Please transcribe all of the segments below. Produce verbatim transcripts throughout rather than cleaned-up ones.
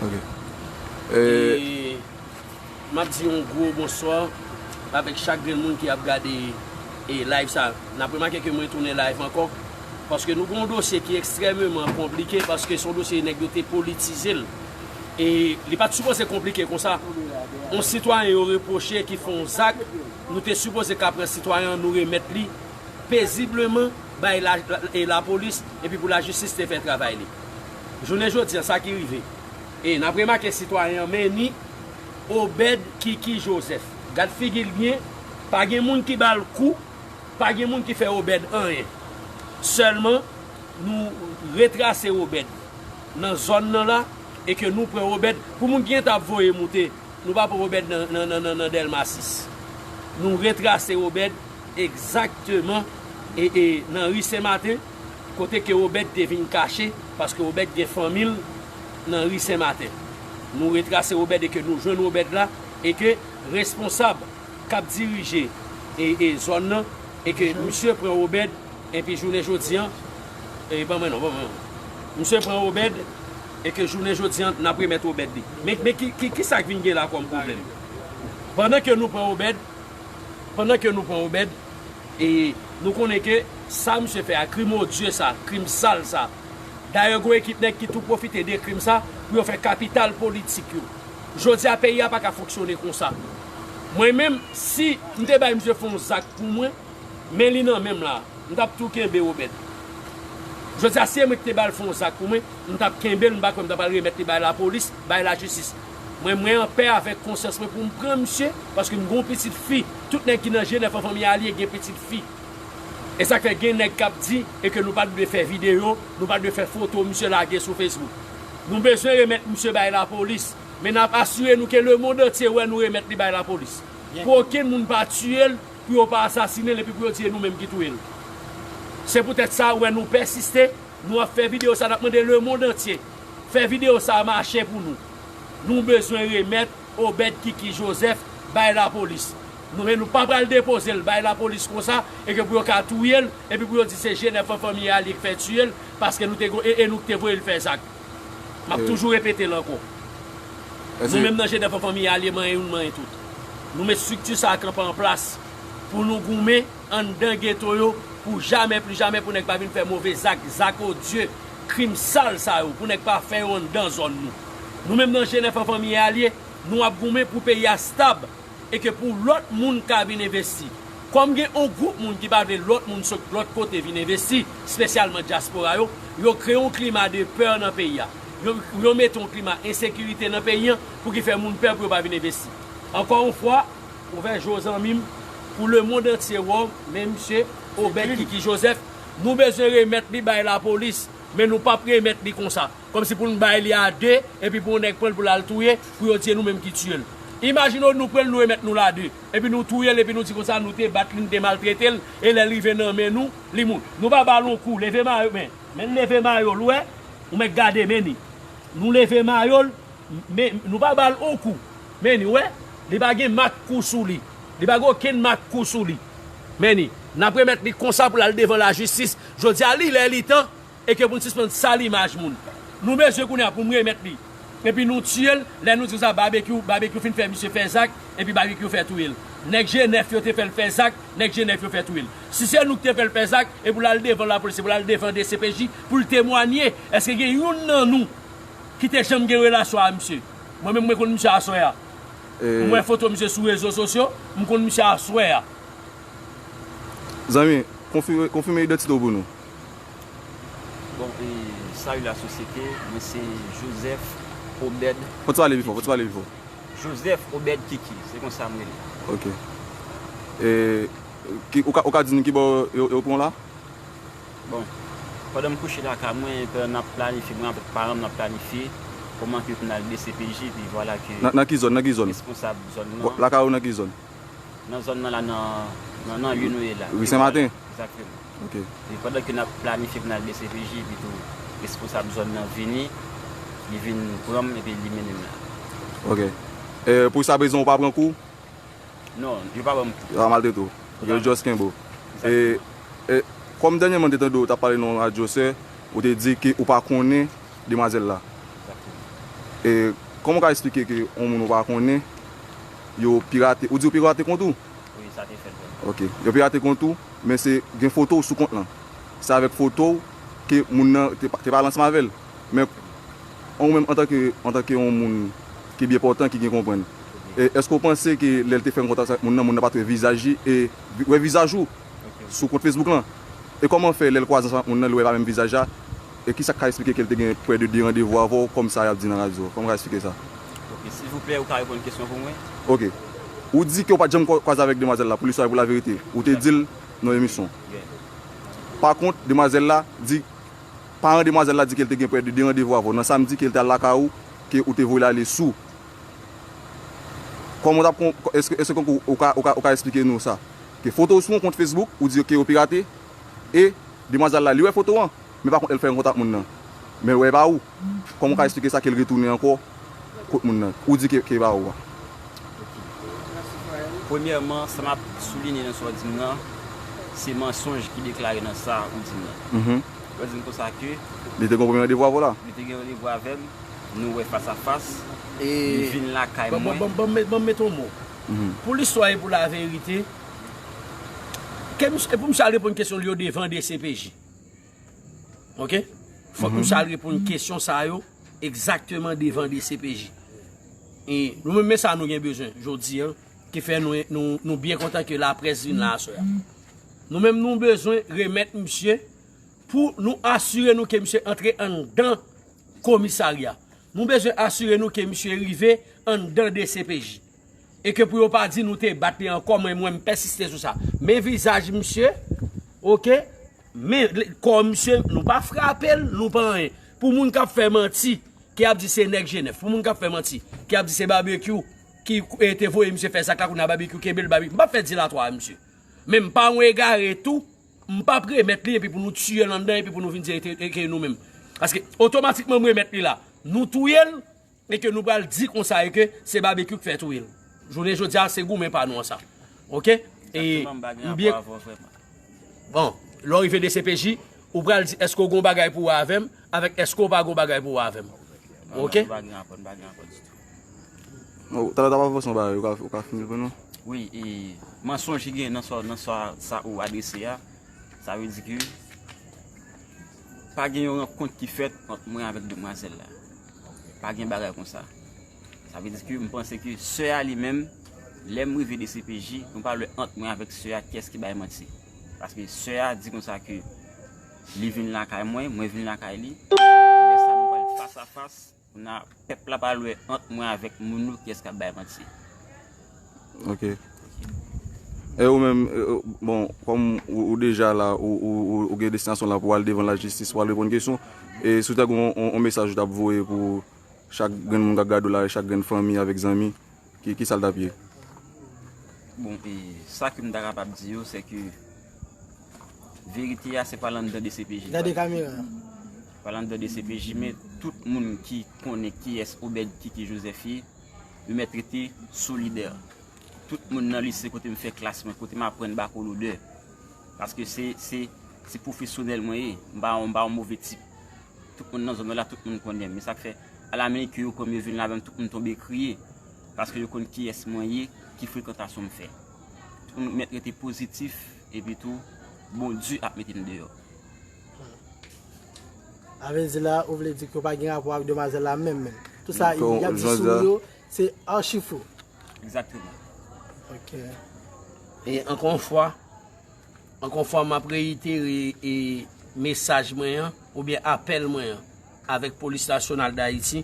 Ok. E m ap di yon gwo bonswa avèk chak grenn moun ki ap gade e live sa. N ap remake ke mwen tounen live ankò paske nou gen yon dosye ki ekstrèmeman konplike paske se yon dosye nèg yo te politize l. E li pa t sipoze konplike konsa. Yon sitwayen yo repwoche ki fè yon zak, nou te sipoze ka pran sitwayen an nou remèt li pezibleman bay la, la, e lapolis epi pou lajistis te fè travay li. Jounen jodi an, sa ki rive. E n ap remake sitwayen an, men ni Obed Kiki Joseph. Gad figi l byen, pa gen moun ki ba l kou, pa gen moun ki fè Obed anyen. Sèlman, nou retrase Obed nan zòn nan la e ke nou pran Obed. Pou moun ki gentan ap voye moute, nou pa pran Obed nan, nan, nan, nan, nan Dèlma sis. Nou retrase Obed egzakteman e, e nan ri Senmaten, kote ke Obed te vin kache, paske Obed gen fanmi l nan ri Senmaten. Nou retrase Obed e ke nou jwenn Obed la, e ke responsab k ap dirije e, e zòn nan, e ke misye pran Obed, epi jounen jodi an, e ban mwen non, ban mwen non. Misye pran Obed, e ke jounen jodi an, n ap remèt Obed li. Men, men ki, ki, ki sa k vin gen la kòm pwoblèm? Pandan ke nou pran Obed, pandan ke nou pran Obed, e nou konnen ke sa misye fè a, krim odye sa, krim sal sa. Dayè, gen ekip nèg ki tou pwofite de krim sa pou yo fè kapital politik yo. Jodi a, peyi a pa ka fonksyone konsa. Mwen menm, si m te bay misye fè yon zak pou mwen, men li nan men m la, m t ap tou kenbe Obed. Jodi a, si e mwen ki te ba l fè yon zak pou mwen, m t ap kenbe l, m pa kwè m t ap al remèt li bay lapolis, bay lajistis. Mwen, mwen anpè avèk konsyans mwen pou m pran misye, paske m gen yon pitit fi. Tout nèg ki nan G nèf an fanmi Alye gen pitit fi. E sa k fè gen nèg k ap di e ke nou pa t dwe fè videyo, nou pa t dwe fè foto misye lage sou Facebook. Nou bezwen remèt misye bay lapolis, men n ap asire nou ke lemonn antye wè nou remèt li bay lapolis. Pou okenn moun pa tiye l, pou yo pa asasinen l epi pou yo di e nou menm ki touye l. Se poutèt sa ou wè nou pèsiste, nou ap fè videyo sa, n ap mande lemonn antye fè videyo sa mache pou nou. Nou bezwen remèt Obed Kiki Joseph bay lapolis. Nou, men nou pa pral depoze l bay lapolis konsa e ke pou yo ka touye l epi pou yo di se G nèf an fanmi Alye k fè tiye l paske nou te go-, e, e nou k te voye l fè zak. M ap toujou repete l ankò. Nou menm nan G nèf an fanmi Alye manyen youn, manyen tout. Nou met estrikti sa a kanpe an plas pou nou goumen anndan geto yo pou jamè, pli jamè pou nèg pa vin fè move zak, zak odye, krim sal sa yo, pou nèg pa fè yo anndan zòn nou. Nou menm nan G nèf an fanmi Alye, nou ap goumen pou peyi a stab e ke pou lòt moun ka vin envesti. Kòm gen yon gwoup moun ki pa vle lòt moun sot lòt kote vin envesti, espesyalman dyaspora yo, yo kreye yon klima de pè nan peyi a. Yo, yo mete yon klima ensekirite nan peyi an pou ki fè moun pè pou yo pa vin envesti. Ankò yon fwa, ouvè je w zanmi m, pou lemonn antye wè w, men misye Obed Kiki Joseph, nou bezwen remèt li bay lapolis, men nou p ap remèt li konsa. Kòmsi pou n bay li a de, epi pou yon nèg pran l pou l al touye, pou yo di e nou menm ki tiye l. Imajine w nou pran l, nou remèt nou l a de, epi nou touye l, epi nou di konsa nou te bat li, nou te maltrete l, e lè l rive nan men nou, li mouri. Nou pa ba l yon kou, leve mayo, men, men leve mayo l, ou wè, ou mèt gade, men ni. Nou leve mayo l, men nou pa ba l yon kou, men ni, ou wè, li pa gen mak kou sou li, li pa gen okenn mak kou sou li. Men ni, n ap remèt li konsa pou l al devan lajistis. Jodi a, li lè, li tan, e ke pou n sispann sal imaj moun. Nou bezwen kounye a pou n remèt li. Epi nou tiye l, lè nou di konsa, Babekyou, Babekyou fin fè misye fè zak, epi Babekyou fè touye l. Nèg G nèf yo te fè l fè zak, nèg G nèf yo fè touye l. Si se nou ki te fè l fè zak, e pou l al devan lapolis, e pou l al devan D C P J, pou l temwanye, èske gen youn nan nou ki te janm gen relasyon a misye? Mwen menm, mwen konn misye aswè a. M wè foto misye sou rezo sosyo, m konn misye aswè a. Zanmi, konfime, konfime idantite w pou nou. Bon, e, salut la société, mwen se Joseph Obed. Fò w pale pi fò, fò w pale pi fò. Joseph Obed Kiki, se konsa m rele. Ok. E, ki, ou ka, ou ka di nou ki bò yo, yo pran w la? Bon, pandan m kouche lakay mwen, pandan n ap planifye, mwen avèk paran m, n ap planifye kòman ke pou n al D C P J, epi vwala ke... Nan, nan ki zòn, nan ki zòn? Responsab zòn nan. Lakay ou nan ki zòn? Nan zòn nan la, nan, nan, nan ri nou ye la. Ri Senmaten? Egzakteman. Ok. E pandan ke n ap planifye pou n al D C P J, epi tou responsab zòn nan vini, li vin pran m, epi li mennen m la. Ok. E, pou jiskaprezan, ou pa pran kou? Non, yo pa ban m kou. Yo pa maltrete w. Ok, yo just kenbe w. E, e, kòm dènyèman m te tande w t ap pale nan yon radyo, sè, ou te di ke ou pa konnen demwazèl la. Egzakteman. E kòman w ka eksplike ke yon moun ou pa konnen, yo pirate, ou di yo pirate kont ou? Wi, sa te fèt vrèman. Ok, yo pirate kont ou, men se gen foto w sou kont lan. Se avèk foto w ke moun nan te, te pale ansanm avè l. Men ou menm antanke, antanke yon moun ki byen pòtan, ki gen konprann, e èske w panse ke lè l te fè kontak ak moun nan, moun nan pa t wè vizaj li e wè vizaj ou sou kont Facebook lan? E kòman fè lè l kwaze ansanm ak moun nan, li wè pa menm vizaj la? E kisa k ka eksplike ke l te gen prè de de randevou avè w, kòm sa y ap di nan radyo? Kòman w ka eksplike sa? Ok, silvouplè, ou ka reponn kesyon pou mwen? Ok. Ou di ke w pa t janm kwa- kwaze avèk demwazèl la, pou listwa e pou laverite. Ou te di l nan emisyon. Yeah. Pa kont, demwazèl la di, paran demwazèl la di ke l te gen prè de de randevou avè w nan samdi, ke l te al lakay ou, ke ou te voye l ale sou. Kòman w t ap kon- èske, èske ou ka, ou ka, ou ka eksplike nou sa? Ke foto w sou yon kont Facebook, ou di ke yo pirate, e demwazèl la, li wè foto an, men pa kont, lè l fè yon kontak moun nan, men l wè e pa ou. Kòman w ka eksplike sa, ke l retounen ankò kot moun nan, ou di ke, ke e pa ou a? Premyèman, sa m ap soulinye nan sa w di m nan, se mansonj ki deklare nan sa ou di m nan. Mhm. Ou di m konsa ke Li te gen yon premye randevou avè w la? Li te gen randevou avè m, nou wè fas a fas, li vin lakay Ban ban mwen. ban ban ban ban m mete yon mo. Mhm. Pou listwa e pou laverite, ke misye, e pou misye al reponn kesyon li yo devan D C P J. Ok? Fòk misye al reponn kesyon sa yo egzakteman devan D C P J. E nou menm, men sa nou gen bezwen jodi an, ki fè nou, nou, nou byen kontan ke laprès vin la aswè a. Nou menm, nou bezwen remèt misye pou nou asire nou ke misye antre anndan komisarya. Nou bezwen asire nou ke misye rive anndan D C P J. E ke pou yo pa di nou te bat li ankò, mwen, mwen, m pèsiste sou sa. Men vizaj misye, ok? Men kò misye, nou pa frape l, nou pa anyen. Pou moun k ap fè manti, ki ap di se nèg Jenèf, pou moun k ap fè manti, ki ap di se Babekyou ki e, te voye misye fè zak la, kounye a Babekyou kenbe l, Babekyou. M p ap fè dilatwa a misye. Men m pa yon egare tou, m p ap remèt li epi pou nou tiye l anndan epi pou nou vin di e te- e ke nou menm. Paske otomatikman m remèt li la, nou touye l, e ke nou pral di konsa e ke se Babekyou k fè touye l. Jounen jodi a, se goumen pa nou an sa. Ok? E Egzakteman, m pa gen m byen rapò avè w vrèman. Bon, lè w rive D C P J, ou pral di èske w gen yon bagay pou wè avè m, avèk èske w pa gen yon bagay pou wè avè m. Ok? M pa gen rapò, m pa gen rapò ditou. Oh, talè w t ap avanse yon bagay, ou ka, ou ka fini l pou nou? Wi, e mansonj ki gen nan sa, nan sa, sa ou adrese a, sa vle di ke pa gen yon rankont ki fèt ant mwen avèk demwazèl la. Pa gen bagay konsa. Sa vle di ke m panse ke sè a li menm, lè m rive D C P J, nou pral wè ant mwen avèk sè a kiyès ki bay manti. Paske sè a di konsa ke li vin lakay mwen, mwen vin lakay li. Lè sa nou pral fas a fas, kounye a pèp la pral wè ant mwen avèk moun yo kiyès k ap bay manti. Ok. E ou menm, e, e, bon, kòm ou, ou deja la, ou, ou, ou, ou gen destinasyon la pou al devan lajistis, pou al reponn kesyon, e si w ta gen yon, yon, yon mesaj ou t ap voye pou chak grenn moun k ap gade w la, e chak grenn fanmi avèk zanmi, ki, ki sa l t ap ye? Bon, e sa ke m ta kapab di yo, se ke verite a se pa l anndan D C P J. Gade kamera. Pa l anndan D C P J, men tout moun ki konnen kiyès Obed Kiki Joseph ye, yo mèt rete solidè. Tout moun nan lise kote m fè klas mwen, kote m aprann bako lodè. Paske se, se, se pwofesyonèl mwen ye. M pa, m pa yon move tip. Tout moun nan zòn nan la, tout moun konnen m. E sa k fè, alamennke yo pran m, yo vin la avè m, tout moun tonbe kriye. Paske yo konn kiyès mwen ye, ki frekantasyon m fè. Tout moun mèt rete pozitif, epi tou, Bondye ap mete m deyò. A vle di la, ou vle di ke w pa gen rapò ak demwazèl la menm menm. Tout sa y ap di sou ou yo, se achi fo. Egzakteman. Ok. E ankò yon fwa, ankò yon fwa, m ap reyitere e mesaj mwen an, oubyen apèl mwen an, avèk Polis Nasyonal d Ayiti,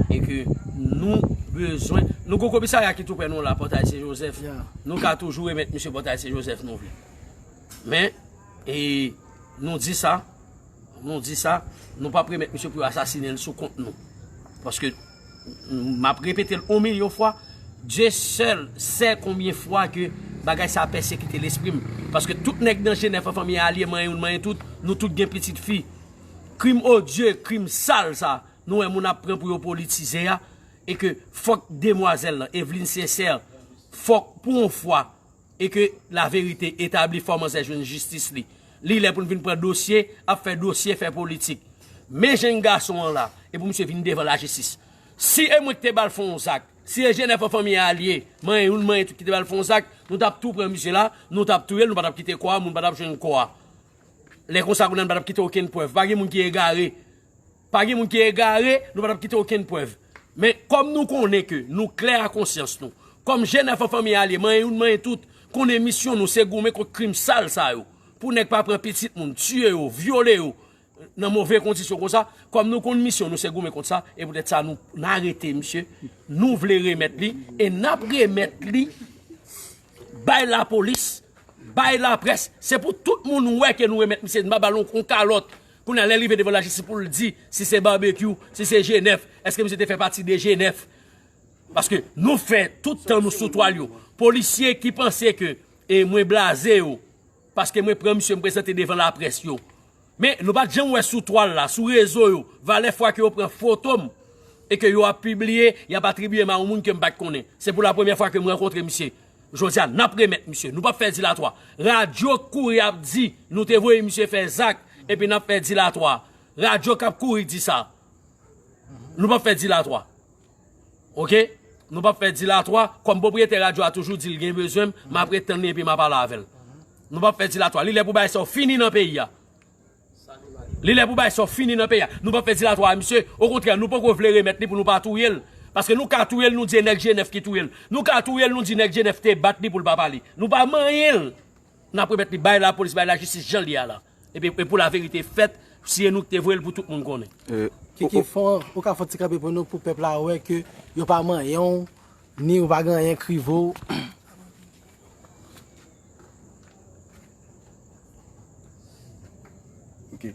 e ke nou bezwen, nou gon komisarya ki tou prè nou la, Pòtay Sen Jozèf, Yeah. nou ka toujou remèt misye Pòtay Sen Jozèf nou vle. Men, e nou di sa, nou di sa, nou p ap remèt misye pou yo asasinen l sou kont nou. Paske, m ap repete l yon milyon fwa, Dieu seul sait combien fois que bagay sa a pèsekite lespri m. Paske tout nèg nan Jenèf an, fanmi a, alye mwen, youn mwen, tout, nou tout gen pitit fi. Krim odye, krim sal sa, nou wè moun ap pran pou yo politize a, e ke fòk demwazèl lan, Evelyne Sincère, fòk pou yon fwa, e ke laverite etabli, fò manzè jwenn jistis li. Li lè pou n vin pran dosye, ap fè dosye, fè politik. Men jèn gason an la, e pou misye vin devan lajistis. Si e mwen ki te ba l fè yon zak, si e Jenèf an fanmi a l ye, manyen youn, manyen tout ki te ba l fè yon zak, nou t ap tou pran misye la, nou t ap touye l, nou pa t ap kite kò a, moun pa t ap jwenn kò a. Lè konsa, kounye a nou pa t ap kite okenn prèv. Pa gen moun ki egare. Pa gen moun ki egare, nou pa t ap kite okenn prèv. Men, kòm nou konnen ke nou klè a konsyans nou, kòm Jenèf an fanmi a l ye, manyen youn, manyen tout, konnen misyon nou se goumen kont krim sal sa yo. Pou nèg pa pran pitit moun, tiye yo, vyole yo, nan move kondisyon konsa, kòm nou konn misyon nou se goumen kont sa, e poutèt sa nou, n arete misye, nou vle remèt li, e n ap remèt li bay lapolis, bay laprès, se pou tout moun wè ke nou remèt misye, n pa ba l yon, yon kalòt. Kounye a, lè l rive devan lajistis pou l di si se Babekyou, si se Jenèf, èske misye te fè pati de Jenèf? Paske nou fè tout tan nou sou twal yo. Polisye ki panse ke, e mwen blaze yo, paske mwen pran misye, m prezante devan laprès yo. Men, nou pa t janm wè sou twal la, sou rezo yo, valè fwa ke yo pran foto m e ke yo ap pibliye, y ap atribiye m a yon moun ke m pa t konnen. Se pou la premyè fwa ke m rankontre misye. Jodi a, n ap remèt misye. Nou p ap fè dilatwa. Radyo k kouri ap di nou te voye misye fè zak, epi n ap fè dilatwa. Radyo k ap kouri di sa. Nou p ap fè dilatwa. Oke? Nou p ap fè dilatwa. Kòm pwopriyetè radyo a toujou di l gen bezwen m, m ap ret tann li epi m a pale avè l. Nou p ap fè dilatwa. Li lè pou bagay sa yo fini nan peyi a. Li lè pou bagay sa yo fini nan peyi a. Nou p ap fè dilatwa a misye. Okontrè, nou poko vle remèt li pou nou pa touye l. Paske nou ka touye l, nou di e nèg Jenèf ki touye l. Nou ka touye l, nou di nèg Jenèf te bat li pou l pa pale. Nou pa manyen l. N ap remèt li bay lapolis, bay lajistis jan l ye a la. Epi, e pou laverite fèt, si e nou ki te voye l pou tout moun konnen. E, Kiki, o, o, fò, ou ka fè yon ti kanpe pou nou, pou pèp la wè ke yo pa manyen w, ni ou pa gen anyen k rive w. Ok.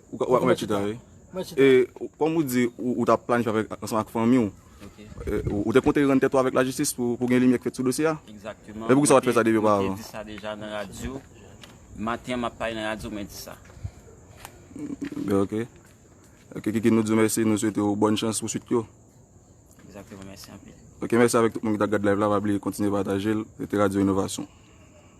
Ou ka, ou ka mèt chita, wi. Mèt chita. E, ou, kòm ou di, ou, ou t ap planifye avèk, ansanm ak fanmi w. Ok. E, ou, ou te konte rann tèt ou avèk lajistis pou, pou gen limyè k fèt sou dosye a? Egzakteman. E poukisa w pa t fè sa depi oparavan? Mwen te, mwen te di sa deja nan radyo. Maten an, m ap pale nan radyo, mwen di sa. Ben, ok. Ok, Kiki, nou di w mèsi, nou swete w bòn chans pou swit yo. Egzakteman, mèsi anpil. Ok, mèsi avèk tout moun ki t ap gad live la, pa bliye kontinye pataje l, rete Radyo Inovasyon.